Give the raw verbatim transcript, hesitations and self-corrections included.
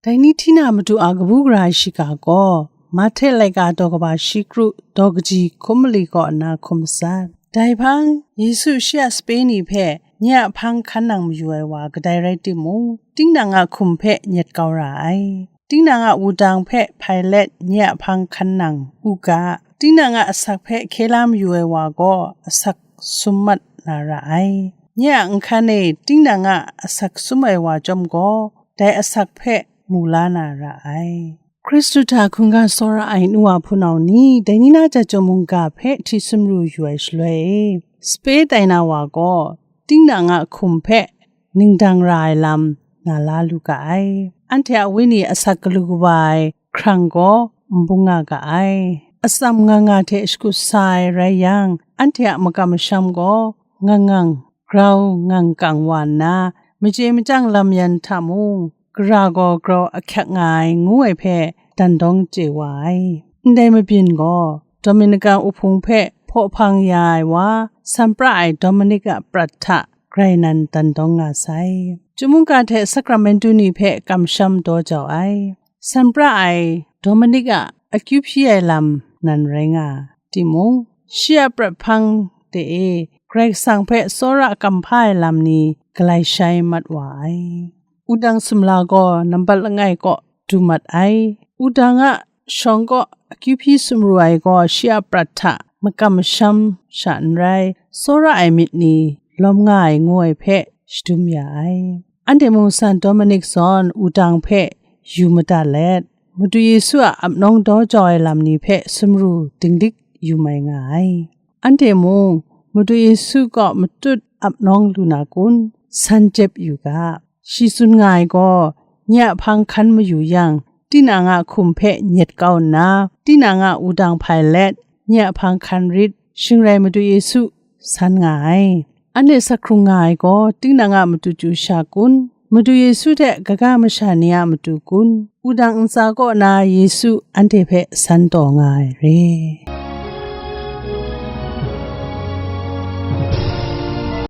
Dai ni hti na matu a kabu gara shiga gaw, Mahte laika daw kaba shi kru daw kaji hkum mali kaw nna hkum matsat. Dai hpang, Yesu shi a sape ni hpe nye a hpang hkan nang mayu ai wa kadai rai timung, tinang a hkum hpe nyet kau ra ai. Tinang a wudang hpe hpai let nye a hpang hkan nang u ga, tinang a asak hpe hkye la mayu ai wa gaw asak sum mat na ra ai. Nye a nhkan e tinang a asak sum ai wa chyawm gaw, dai asak hpe mu la na ra ai. Hkristu hta hkungga tsawra ai nu wa hpunau ni, dai ni na chyawm mungga hpe hti sumru yu ai shaloi e, sape tai na wa gaw, tinang a hkum hpe ningdang ra ai lam na la lu ga ai. Anhte a wenyi asak galu kawa ai hkrang gaw n bung nga ga ai. Atsam nga nga hte shakut sa ai rai yang, anhte a makam masham gaw ngang ngang grau ngang kang wa nna, maje machyang lam yan hta mung, gara gaw grau ahkyak nga ai ngu ai hpe dan dawng chye wa ai. Ndai mabyin gaw, Dominika uhpung hpe hpaw hpang ya ai wa, Sanpra ai Dominik a prat hta grai nan dan dawng nga sai. Chyum mungga hte sakramentu ni hpe kamsham daw jau ai. Sanpra ai Dominik a akyu hpyi ai lam nan rai nga timung, shi a prat hpang de e Karai Kasang hpe tsawra kam hpa ai lam ni galai shai mat wa ai. Wudang sumla gaw nambat langai kaw du mat ai. Wudang a shawng kaw akyu hpyi sumru ai gaw shi a prat hta makam masham sha n rai, tsawra ai myit ni lawm nga ai ngu ai hpe shadum ya ai. Anhte mung San Dominik zawn wudang hpe yu madat let, Madu Yesu a ap nawng daw jau ai lam ni hpe sumru dinglik yu mai nga ai. Anhte mung Madu Yesu kaw matut ap nawng lu na kun? San jep yu ga. Shi tsun nga ai gaw, nye a hpang hkan mayu yang, tinang a hkum hpe nyet kau nna, tinang a wudang hpai let, nye a hpang hkan rit, shing rai Madu Yesu san nga ai. Anhte sak hkrung nga ai gaw, tinang a matu chyu sha kun? Madu Yesu hte kaga masha ni a matu kun? Wudang ntsa kaw na Yesu anhte hpe san taw nga ai re.